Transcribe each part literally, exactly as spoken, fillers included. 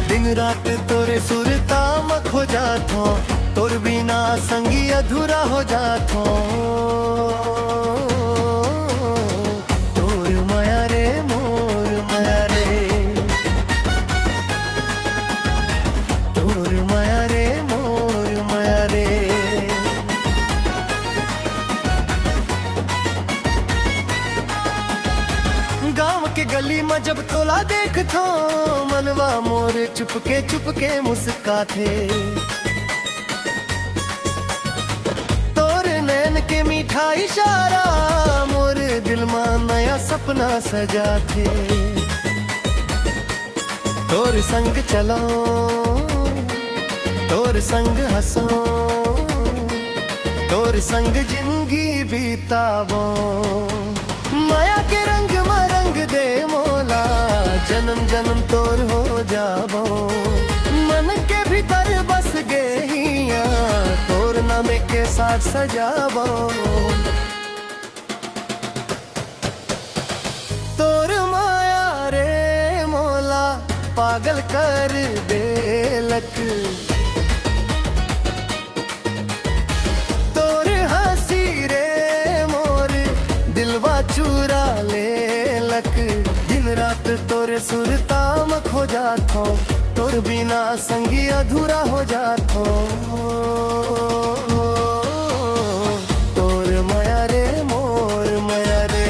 दिन रात तोरे सुरता म खो जाथों, तोर बिना संगी अधूरा हो जाथों। तोर माया रे मोर माया रे, तोर माया रे मोर माया रे। गांव के गली म जब तोला देखथों, मनवा मोर चुपके चुपके मुस्काथे। तोर नैन के मीठा इशारा मोर दिल म नया सपना सजाथे। तोर संग चलों, तोर संग हंसों, तोर संग जिंदगी बितावों। माया के रंग म रंग दे मोला, जन्म जन्म तोर हो जावों। मन के भीतर बस गे हिया, तोर नामे के साज सजावों। तोर माया रे मोला पागल कर देलक। तोर हंसी रे मोर दिलवा चुरा लेलक। दिन रात तोर सुरता म खो जाथों, तोर बिना संगी अधूरा हो जाथों। तोर माया रे मोर माया रे,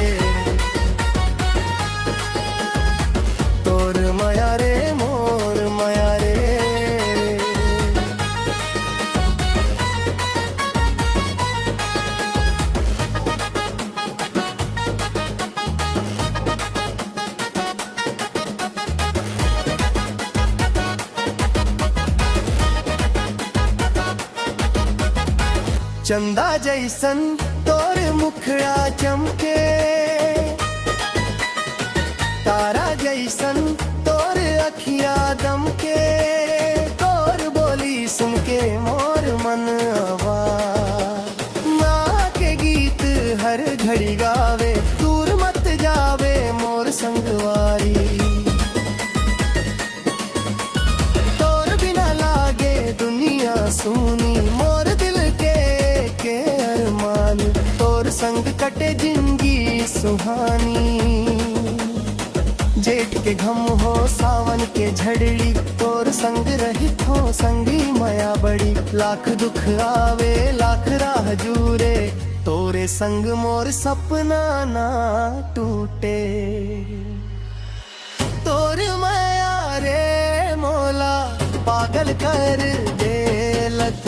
तोर माया रे मोर माया रे। चंदा जैसन तोर मुखड़ा चमके, तारा जैसन तोर अखिया दमके। तोर बोली सुन के मोर मनवा माँ के गीत हर घड़ी गावे। दूर मत जावे मोर संगवारी, तोर बिना लागे दुनिया सूनी। मोर दिल के, के अरमान, तोर संग कटे जिंदगी सुहानी। जेठ के घम हो सावन के झड़ड़ी, तोर संग रहिथों संगी मया बड़ी। लाख दुख आवे लाख राह जूरे, तोरे संग मोर सपना ना टूटे। तोर माया रे मोला पागल कर देलक।